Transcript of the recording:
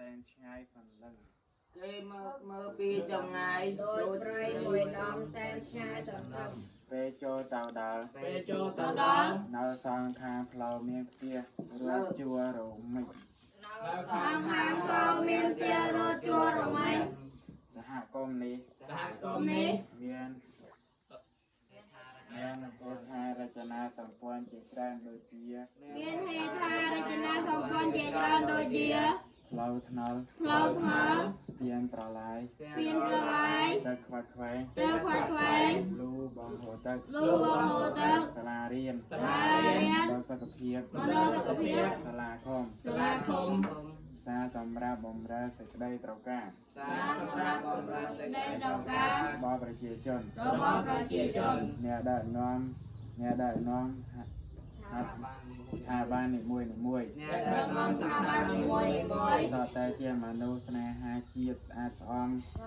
ែនឆ្ងាយសន្លឹង គេមើលមើលពីចម្ងាយ ដូចព្រៃមួយដុំសែនឆ្ងាយសន្លឹង ពេលចូលទៅដល់ ពេលចូលទៅដល់ នៅសងខាងផ្លូវមានផ្ទះរួចជួររមិច នៅខាង ខាងខាងផ្លូវមានផ្ទះរត់ជួររមែង សហគមន៍នេះ សហគមន៍នេះ មានមានហេដ្ឋារចនាសម្ព័ន្ធជាច្រើនដូចជា មានហេដ្ឋារចនាសម្ព័ន្ធជាច្រើនដូចជា ផ្លូវថ្នល់ ផ្លូវថ្នល់ ស្ពានប្រឡាយ ស្ពានប្រឡាយ ទឹកខ្វាត់ខ្វែង ទឹកខ្វាត់ខ្វែង លូបងហូរទឹក លូបងហូរទឹក សាលារៀន សាលារៀន ដល់សុខភាព មណ្ឌលសុខភាព សាលាឃុំ សាលាឃុំ សារសម្រាប់បម្រើសេចក្តីត្រូវការ សារសម្រាប់បម្រើសេចក្តី ដែលត្រូវការ របស់ប្រជាជន របស់ប្រជាជន អ្នកដឹកនាំអ្នកដឹកនាំហាត់ថាបាននីមួយនីមួយ អ្នក ដឹកនាំស្ថាប័ននីមួយៗ សតតែជាមនុស្សស្នេហាជាតិស្អាតស្អំ